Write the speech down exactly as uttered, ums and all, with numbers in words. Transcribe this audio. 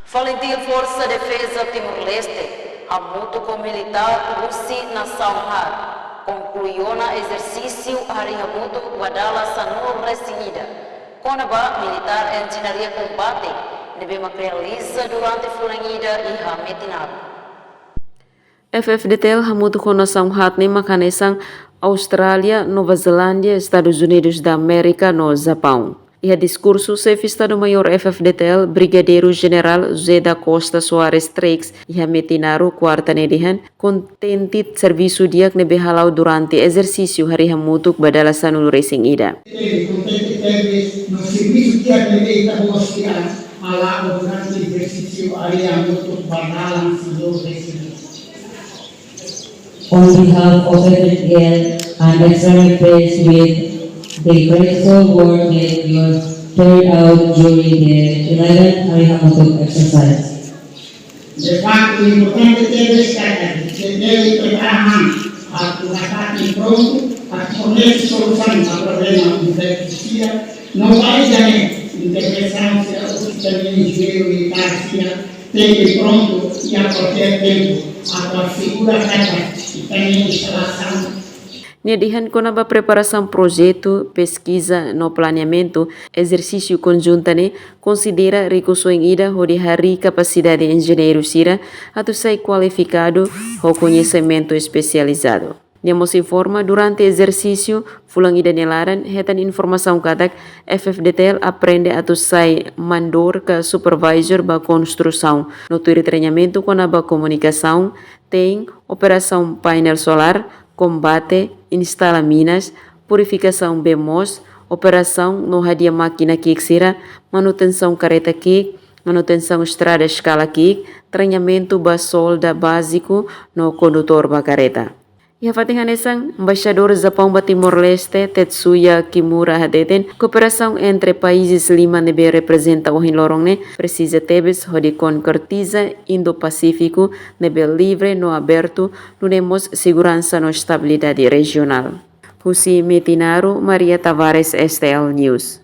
FALINTIL, Forsa Defeza Timor-Leste, hamutuk ho militár husi nasaun haat, konklui ona ezersísiu harii hamutuk ba dala sanulu-resin-ida, kona-ba militár enjeñaria kombate, ne'ebé mak realiza durante fulan ida iha Metinaro. F-FDTL hamutuk ho nasaun haat ne'e mak hanesan Austrália, Nova Zelándia, Estadus Unidus da Amérika no Japaun. Iha diskursu, Xefe Estadu-Maiór F-FDTL, Brigadeiru Jenerál José da Costa Soares Treix, iha Metinaro, kuarta ne'e dehan, kontente servisu di'ak ne'ebé hala'o durante ezersísiu harii hamutuk ba dala sanulu-resin-ida. Kontente tebes no servisu di'ak ne'ebé ita-boot sira hala'o durante ezersísiu harii hamutuk ba dala sanulu-resin-ida. On behalf of F F L, I'm extremely pleased with the grateful work that you have carried out during the eleventh Harii Hamutuk exercise. De facto, importante tebes katak ita-boot prepara an atu hatene prontu, atu fornese solusaun ba problema urjente sira, no valida ne'e, intervensaun sira husi ita-nia enjeñeiru militár sira tenke prontu iha kualkér tempu, atu asegura katak ita-nia instalasaun. Nia dehan kona-ba preparasaun projetu, peskiza no planeamentu, ezersísiu konjunta ne'e konsidera rikusoin ida hodi harii kapasidade enjeñeiru sira atu sai kualifikadu ho koñesimentu espesializadu. Nia mós informa, durante ezersísiu fulan ida nia laran, hetan informasaun katak F-FDTL aprende atu sai mandór ka supervisor ba konstrusaun, no tuir treinamentu kona-ba komunikasaun, tein, operasaun painel solár, kombate, instala minas, purifikasaun bee moos, operasaun no hadi'a mákina ki'ik sira, manutensaun karreta ki'ik, manutensaun estrada eskala ki'ik, treinamentu ba sólda báziku no kondutór ba karreta. Iha fatin hanesan, Embaixadór Japaun ba Timor-Leste, Tetsuya Kimura, hateten, kooperasaun entre países lima ne'ebé reprezenta ohin loron ne'e presiza tebes hodi konkretiza Indo-Pasífiku ne'ebé livre no abertu, nune'e mós seguransa no estabilidade rejionál. Husi Metinaro, Maria Tavares, S T L News.